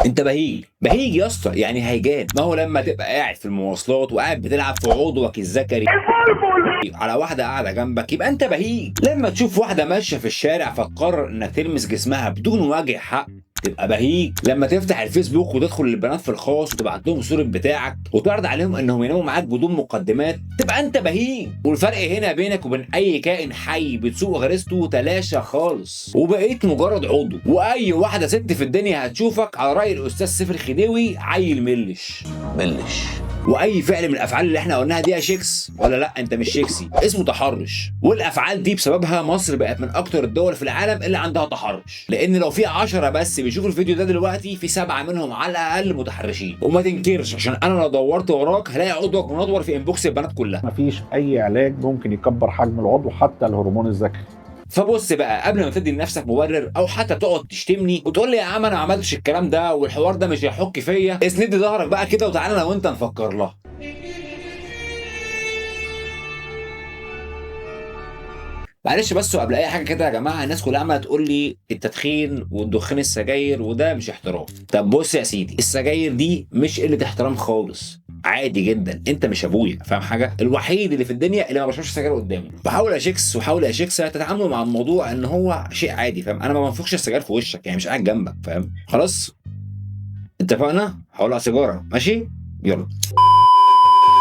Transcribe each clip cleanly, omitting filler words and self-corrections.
انت بهيج بهيج يا اسطى، يعني هيجان. ما هو لما تبقى قاعد في المواصلات وقاعد بتلعب في عضوك الذكري على واحدة قاعدة جنبك يبقى انت بهيج. لما تشوف واحدة ماشية في الشارع فتقرر انك تلمس جسمها بدون وجه حق تبقى بهيج. لما تفتح الفيسبوك وتدخل للبنات في الخاص وتبعت لهم صورة بتاعك وتعرض عليهم انهم يناموا معاك بدون مقدمات تبقى انت بهيج. والفرق هنا بينك وبين اي كائن حي بتسوق غريزته تلاشى خالص، وبقيت مجرد عضو، واي واحدة ست في الدنيا هتشوفك على رأي الاستاذ سيف الخديوي عيل ملش ملش. واي فعل من الافعال اللي احنا قلناها دي يا شيكس، ولا لا انت مش شيكسي، اسمه تحرش. والافعال دي بسببها مصر بقت من اكتر الدول في العالم اللي عندها تحرش، لان لو في 10 بس بيشوفوا الفيديو ده دلوقتي في 7 منهم على الاقل متحرشين. وما تنكرش، عشان انا لو دورت وراك هلاقي عضوك منور في inbox البنات كلها. مفيش اي علاج ممكن يكبر حجم العضو حتى الهرمون الذكري. فبص بقى، قبل ما تدي لنفسك مبرر او حتى تقعد تشتمني وتقول لي يا عم انا ما عملتش الكلام ده والحوار ده مش هيحك فيا، اسند ظهرك بقى كده وتعالى انا وانت نفكر لها. معلش بس وقبل اي حاجة كده يا جماعة، الناس كلها عماله تقول لي التدخين والدخان السجاير وده مش احترام. طب بص يا سيدي، السجاير دي مش قلة احترام خالص، عادي جدا، انت مش ابويا، فاهم حاجة؟ الوحيد اللي في الدنيا اللي ما بشربش سجاير قدامه. بحاول يا شيكس وحاول يا شيكسه تتعاملوا مع الموضوع ان هو شيء عادي، فاهم؟ انا ما بنفخش السجاير في وشك، يعني مش قاعد جنبك، فاهم؟ خلاص اتفقنا؟ هولع سيجارة، ماشي؟ يلا.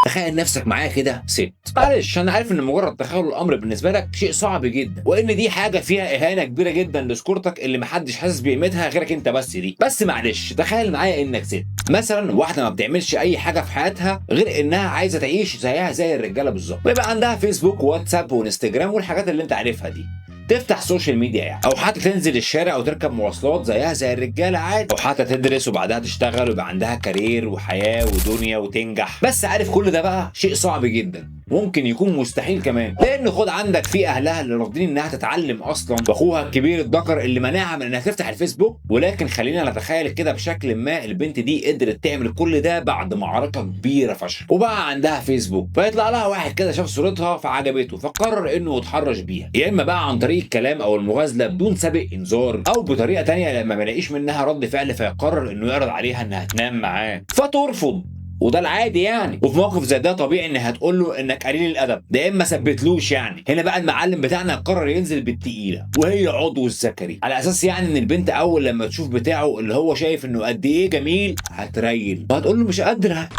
تخيل نفسك معايا كده ست. معلش انا عارف ان مجرد تخيل الامر بالنسبة لك شيء صعب جدا، وان دي حاجة فيها اهانه كبيرة جدا لسكورتك اللي محدش حاسس بقيمتها غيرك انت بس دي. بس معلش تخيل معايا انك ست مثلا، واحدة ما بتعملش اي حاجة في حياتها غير انها عايزه تعيش زيها زي الرجالة بالظبط، ويبقى عندها فيسبوك وواتساب وانستجرام والحاجات اللي انت عارفها دي، تفتح social media يعني، او حتى تنزل الشارع وتركب مواصلات زيها زي الرجالة عادي، او حتى تدرس وبعدها تشتغل ويبقى عندها career وحياه ودنيا وتنجح. بس عارف كل ده بقى شيء صعب جدا، ممكن يكون مستحيل كمان، لان خد عندك في اهلها اللي رافضين انها تتعلم اصلا، واخوها الكبير الذكر اللي منعها من انها تفتح الفيسبوك. ولكن خلينا نتخيل كده بشكل ما البنت دي قدرت تعمل كل ده بعد معركة كبيرة فشخ، وبقى عندها فيسبوك، فيطلع لها واحد كده شاف صورتها فعجبته فقرر انه يتحرش بيها، يا اما بقى عن طريق الكلام او المغازله بدون سابق انذار، او بطريقة تانية لما ما يلاقيش منها رد فعل فيقرر انه يعرض عليها انها تنام معاه فترفض، وده العادي يعني. وفي موقف زي ده طبيعي ان هتقول له انك قليل الادب ده، اما ثبتلوش يعني. هنا بقى المعلم بتاعنا قرر ينزل بالتقيله، وهي عضو الذكري، على اساس يعني ان البنت اول لما تشوف بتاعه اللي هو شايف انه قد ايه جميل هتريل وهتقول له مش قادرة،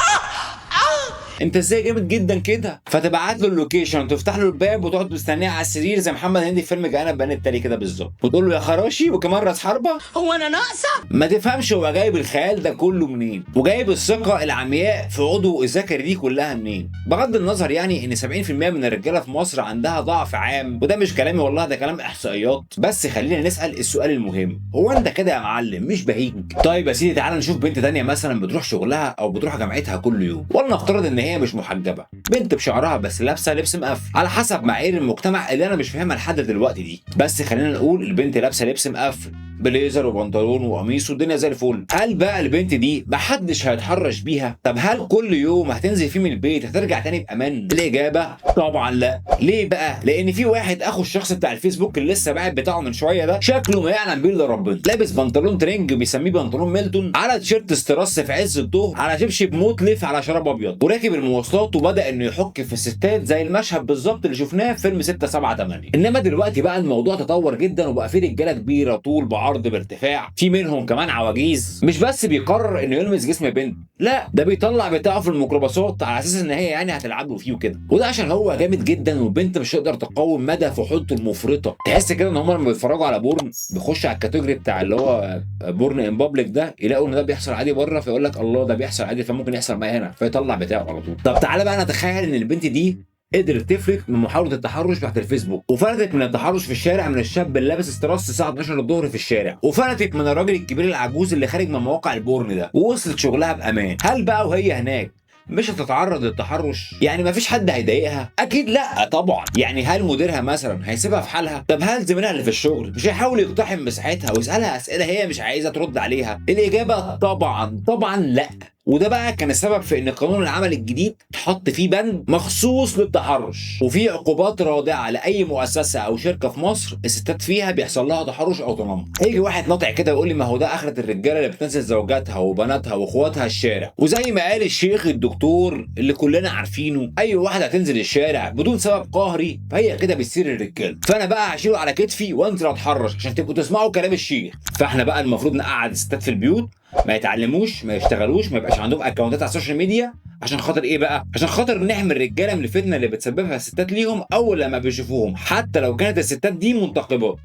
انت ازاي جامد جدا كده، فتبعت له ال location وتفتح له الباب وتقعد مستنيه على السرير زي محمد هنيدي في فيلم جانا بان التالي كده بالظبط، وتقول له يا خراشي وكمان راس حربه، هو انا ناقصه؟ ما تفهمش هو جايب الخيال ده كله منين، وجايب الثقة العمياء في عضو الذكري دي كلها منين. بغض النظر يعني ان 70% من الرجالة في مصر عندها ضعف عام، وده مش كلامي والله، ده كلام احصائيات. بس خلينا نسال السؤال المهم، هو انت كده يا معلم مش بهيج؟ طيب يا سيدي تعالى نشوف بنت تانية مثلا بتروح شغلها او بتروح جامعتها كل يوم، ولنفترض ان هي مش محجبة، بنت بشعرها بس لابسه لبس مقفل على حسب معايير المجتمع اللي انا مش فاهمها لحد دلوقتي دي، بس خلينا نقول البنت لابسه لبس مقفل، بليزر وبنطلون وقميص والدنيا زي الفل. هل بقى البنت دي محدش هيتحرش بيها؟ طب هل كل يوم هتنزل فيه من البيت هترجع تاني بامان؟ الاجابة طبعا لا. ليه بقى؟ لان في واحد اخو الشخص بتاع الفيسبوك اللي لسه باعت بتاعه من شوية ده، شكله ما يعلم بيه الا ربنا، لابس بنطلون ترنج بيسميه بنطلون ميلتون، على تيشيرت استراس في عز الظهر، على شبشب متلف، على شراب ابيض، وراكب المواصلات وبدا انه يحك في الستات زي المشهد بالظبط اللي شفناه في فيلم 6 7 8. انما دلوقتي بقى الموضوع تطور جدا، وبقى في رجاله كبيرة طول بعرض بارتفاع، في منهم كمان عواجيز، مش بس بيقرر انه يلمس جسم بنت، لا ده بيطلع بتاعه في الميكروباصات على اساس ان هي يعني هتلعب له فيه وكده، وده عشان هو جامد جدا والبنت مش هتقدر تقاوم مدى فحولته المفرطة. تحس كده ان هم لما بيتفرجوا على porn بيخش على ال category بتاع اللي هو porn in public ده، يلاقوا ان ده بيحصل عادي بره، فيقول لك الله ده بيحصل عادي فممكن يحصل معايا هنا، فيطلع بتاعه على طول. طب تعالى بقى نتخيل ان البنت دي قدرت تفلت من محاولة التحرش تحت الفيسبوك، وفلتت من التحرش في الشارع من الشاب اللي لابس استراس الساعة 12 الظهر في الشارع، وفلتت من الراجل الكبير العجوز اللي خارج من مواقع ال porn ده، ووصلت شغلها بامان. هل بقى وهي هناك مش هتتعرض للتحرش؟ يعني مفيش حد هيضايقها؟ اكيد لا طبعا. يعني هل مديرها مثلا هيسيبها في حالها؟ طب هل زميلها اللي في الشغل مش هيحاول يقتحم مساحتها ويسالها اسئلة هي مش عايزه ترد عليها؟ الاجابة طبعا طبعا لا. وده بقى كان السبب في ان قانون العمل الجديد اتحط فيه بند مخصوص للتحرش، وفيه عقوبات رادعة لاي مؤسسة او شركة في مصر الستات فيها بيحصل لها تحرش او تنمر. هيجي واحد ناطع كده يقول لي ما هو ده اخره الرجالة اللي بتنزل زوجاتها وبناتها واخواتها الشارع. وزي ما قال الشيخ الدكتور اللي كلنا عارفينه، اي واحدة هتنزل الشارع بدون سبب قهري فهي كده بتصير الرجالة. فانا بقى هشيله على كتفي وانزل اتحرش عشان تبقوا تسمعوا كلام الشيخ. فاحنا بقى المفروض نقعد الستات في البيوت، ما يتعلموش، ما يشتغلوش، ما يبقاش عندهم اكونتات على ال social media، عشان خاطر ايه بقى؟ عشان خاطر نحمي الرجالة من الفتنة اللي بتسببها الستات ليهم اول لما بيشوفوهم، حتى لو كانت الستات دي منتقبات.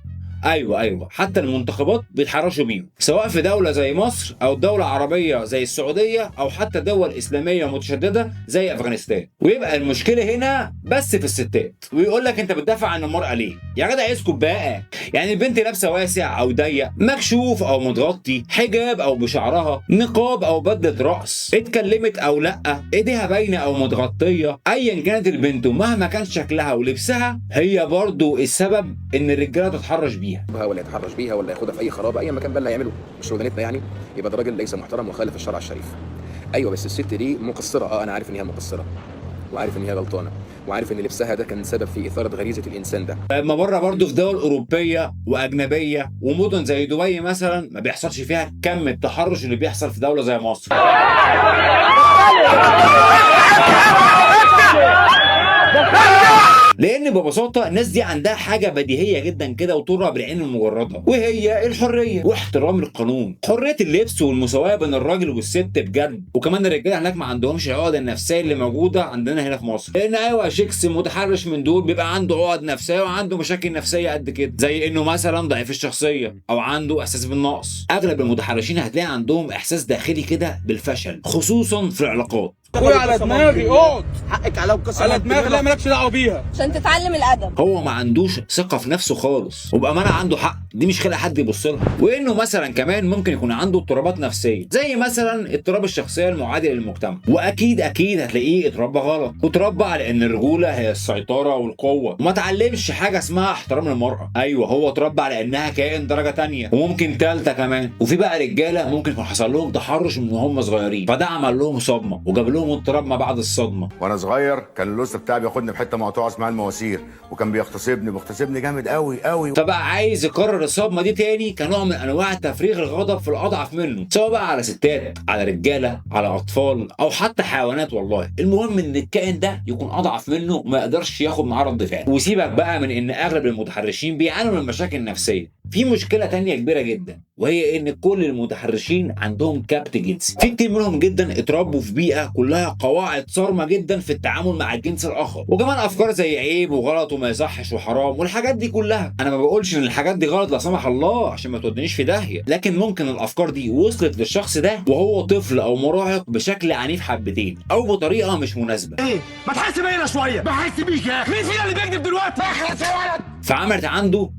ايوه حتى المنتخبات بيتحرشوا بيهم، سواء في دولة زي مصر او دولة عربية زي السعودية او حتى دول اسلامية متشددة زي افغانستان. ويبقى المشكلة هنا بس في الستات، ويقول لك انت بتدافع عن المراة ليه؟ يا جدع اسكت بقى. يعني البنت لابسه واسع او ضيق، مكشوف او متغطي، حجاب او بشعرها، نقاب او بدله راس، اتكلمت او لا، ايديها باينة او متغطيه، ايا كانت البنت ومهما كان شكلها ولبسها، هي برضو السبب ان الرجالة تتحرش بيها ولا يتحرش بيها ولا ياخدها في اي خرابه، اي مكان بقى اللي هيعمله مش شغلانتنا يعني. يبقى ده راجل ليس محترم وخالف الشرع الشريف. ايوه بس الست دي مقصرة، انا عارف ان هي مقصرة، وعارف ان هي غلطانة، وعارف ان لبسها ده كان سبب في اثاره غريزة الانسان ده. اما بره برضه في دول اوروبية واجنبيه ومدن زي دبي مثلا ما بيحصلش فيها كم التحرش اللي بيحصل في دولة زي مصر. لان ببساطة الناس دي عندها حاجة بديهية جدا كده وترى بالعين المجردة، وهي الحرية واحترام القانون، حرية اللبس والمساواة بين الراجل والست بجد. وكمان الرجالة هناك ما عندهمش العقد النفسية اللي موجودة عندنا هنا في مصر، لان ايوه شيكس متحرش من دول بيبقى عنده عقد نفسية وعنده مشاكل نفسية قد كده، زي انه مثلا ضعيف الشخصية او عنده احساس بالنقص. اغلب المتحرشين هتلاقي عندهم احساس داخلي كده بالفشل، خصوصا في العلاقات. اخويا على دماغي، اقعد حقك على وكسر على دماغي، لا مالكش دعوه بيها عشان تتعلم الادب. هو ما عندوش ثقة في نفسه خالص، وبامانه عنده حق، دي مش خلق حد يبص لها. وانه مثلا كمان ممكن يكون عنده اضطرابات نفسية، زي مثلا اضطراب الشخصية المعادي للمجتمع، واكيد اكيد هتلاقيه اتربى غلط، واتربى على ان الرجولة هي السيطرة والقوه، وما اتعلمش حاجة اسمها احترام المراة. ايوه هو اتربى على انها كائن درجه ثانية وممكن ثالثة كمان. وفي بقى رجاله ممكن يكون حصل لهم تحرش من وهم صغيرين، فده عمل لهم صدمة وجاب لهم اضطراب ما بعد الصدمة. وانا صغير كان اللوسه بتاعي بياخدني في حتة مقطوعة اسمها المواسير، وكان بيغتصبني جامد قوي قوي. فبقى عايز يكرر الصدمة دي تاني كنوع من انواع تفريغ الغضب في الاضعف منه، سواء بقى على ستات، على رجاله، على اطفال، او حتى حيوانات. والله المهم ان الكائن ده يكون اضعف منه وما يقدرش ياخد معاه رد فعل. وسيبك بقى من ان اغلب المتحرشين بيعانوا من مشاكل نفسية، في مشكلة تانية كبيرة جدا، وهي ان كل المتحرشين عندهم كبت جنسي. في كتير منهم جدا اتربوا في بيئة كلها قواعد صارمة جدا في التعامل مع الجنس الاخر، وكمان افكار زي عيب وغلط وما يصحش وحرام والحاجات دي كلها. انا ما بقولش ان الحاجات دي غلط لا سمح الله عشان ما تودنيش في داهية، لكن ممكن الافكار دي وصلت للشخص ده وهو طفل او مراهق بشكل عنيف حبتين او بطريقة مش مناسبة. ايه ما تحس بينا شوية، بحس بيك يا اخي، مين فينا اللي بيكذب دلوقتي؟ اخلص يا ولد. فعملت عنده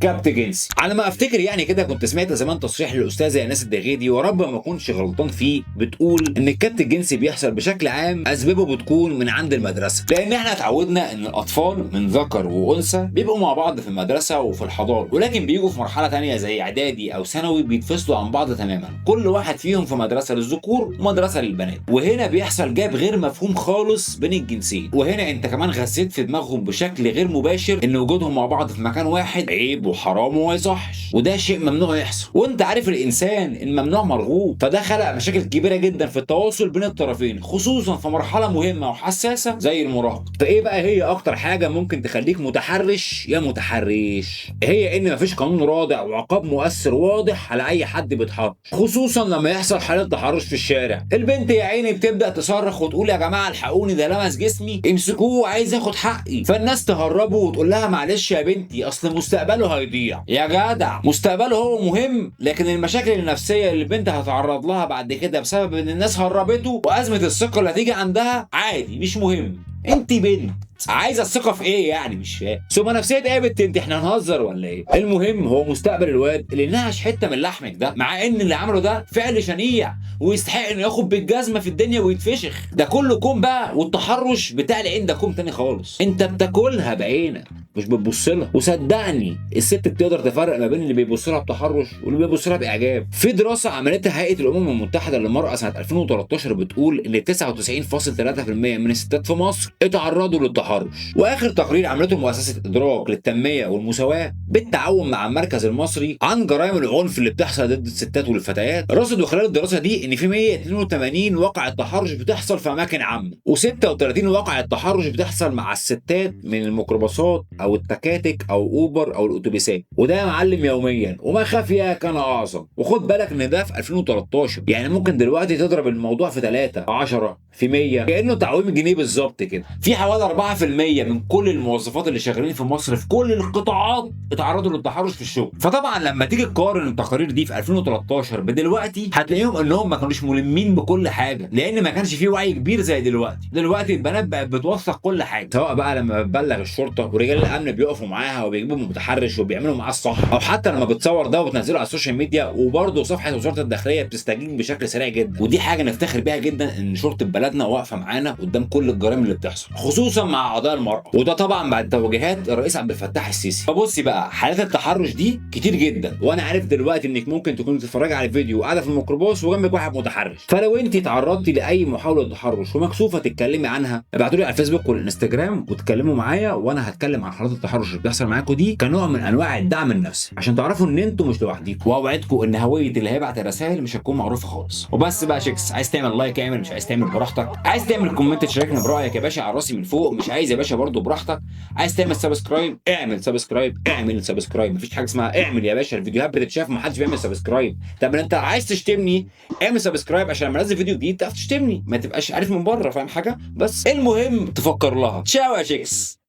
كبت جنسي. على ما افتكر يعني كده كنت سمعت زمان تصريح للاستاذه ايناس الدغيدي، ورب ما اكونش غلطان فيه، بتقول ان الكبت الجنسي بيحصل بشكل عام اسبابه بتكون من عند المدرسة، لان احنا اتعودنا ان الاطفال من ذكر وانثى بيبقوا مع بعض في المدرسة وفي الحضانة، ولكن بيجوا في مرحلة ثانية زي اعدادي او ثانوي بيتفصلوا عن بعض تماما، كل واحد فيهم في مدرسه للذكور ومدرسة للبنات، وهنا بيحصل gap غير مفهوم خالص بين الجنسين. وهنا انت كمان غسيت في دماغهم بشكل غير مباشر ان وجودهم مع بعض في مكان واحد عيب وحرام وما يصحش، وده شيء ممنوع يحصل، وانت عارف الانسان الممنوع مرغوب، فده خلق مشاكل كبيرة جدا في التواصل بين الطرفين، خصوصا في مرحلة مهمة وحساسه زي المراهقة. فايه بقى هي اكتر حاجة ممكن تخليك متحرش يا متحرش؟ هي ان مفيش قانون رادع وعقاب مؤثر واضح على اي حد بيتحرش، خصوصا لما يحصل حاله تحرش في الشارع. البنت يا عيني بتبدا تصرخ وتقول يا جماعة الحقوني ده لمس جسمي، امسكوه عايز ياخد حقي، فالناس تهربه وتقول لها معلش يا بنتي اصل مستقبله هيضيع. يا جدع مستقبله هو مهم، لكن المشاكل النفسية اللي البنت هتعرض لها بعد كده بسبب ان الناس هربته وازمة الثقة اللي هتيجي عندها عادي مش مهم. انت بنت عايزه الثقة في ايه يعني؟ مش فاهم. ثم نفسية ايه يا بنت انت، احنا هنهزر ولا ايه؟ المهم هو مستقبل الواد اللي نهش حتة من لحمك ده، مع ان اللي عمله ده فعل شنيع ويستحق انه ياخد بالجزمه في الدنيا ويتفشخ. ده كله كوم بقى، والتحرش بتاع العين ده كوم تاني خالص، انت بتاكلها بعينك. مش بتبص لها. وصدقني الست بتقدر تفرق ما بين اللي بيبص لها بتحرش واللي بيبص لها باعجاب. في دراسة عملتها هيئة الامم المتحدة للمراة سنة 2013 بتقول ان 99.3% من الستات في مصر اتعرضوا للتحرش. واخر تقرير عملته مؤسسة ادراك للتنمية والمساواة بالتعاون مع المركز المصري عن جرائم العنف اللي بتحصل ضد الستات والفتيات، رصدوا خلال الدراسة دي ان في 182 واقعه تحرش بتحصل في اماكن عامة، و36 واقعه تحرش بتحصل مع الستات من الميكروباصات او التكاتك او اوبر او الاتوبيسات، وده يا معلم يوميا، وما خفي كان اعظم. وخد بالك ان ده في 2013، يعني ممكن دلوقتي تضرب الموضوع في 3 10 في 100، كانه تعويم جنيه بالظبط كده. في حوالي 4% من كل الموظفات اللي شغالين في مصر في كل القطاعات اتعرضوا للتحرش في الشغل. فطبعا لما تيجي تقارن التقارير دي في 2013 بدلوقتي هتلاقيهم انهم ما كانوش ملمين بكل حاجة، لان ما كانش في وعي كبير زي دلوقتي. دلوقتي البنات بقت بتوثق كل حاجة، سواء بقى لما بتبلغ الشرطة ورجال الامن بيقفوا معاها وبيجيبوا متحرش وبيعملوا معاه الصح، او حتى لما بتصور ده وبتنزله على ال social media، وبرضه صفحة وزارة الداخلية بتستجيب بشكل سريع جدا. ودي حاجة نفتخر بيها جدا، ان شرطه بلدنا واقفة معانا قدام كل الجرائم اللي بتحصل، خصوصا مع قضايا المراة، وده طبعا بعد توجيهات الرئيس عبد الفتاح السيسي. فبصي بقى، حالات التحرش دي كتير جدا، وانا عارف دلوقتي انك ممكن تكون بتتفرجي على الفيديو وقاعدة في الميكروباص وجنبك واحد متحرش. فلو انت تعرضتي لاي محاولة تحرش ومكسوفه تتكلمي عنها، ابعتوا لي على الفيسبوك والانستجرام وتكلموا معايا، وانا هتكلم عن حالات التحرش اللي بتحصل معاكم دي كنوع من انواع الدعم النفسي، عشان تعرفوا ان انتوا مش لوحديكم. واوعدكم ان هوية اللي هيبعت الرسائل مش هتكون معروفة خالص. وبس بقى شيكس، عايز تعمل like اعمل، مش عايز تعمل براحتك، عايز تعمل comment تشاركني برايك يا باشا على راسي من فوق، مش عايز يا باشا برضه براحتك، عايز تعمل subscribe اعمل subscribe، اعمل subscribe، مفيش حاجة اسمها اعمل يا باشا، الفيديوهات بتتشاف ومحدش بيعمل subscribe. طب انت عايز تشتمني اعمل subscribe عشان لما انزل فيديو جديد تعرف تشتمني، ما تبقاش عارف من بره، فاهم حاجة؟ بس المهم تفكر لها. تشاو يا شيكس.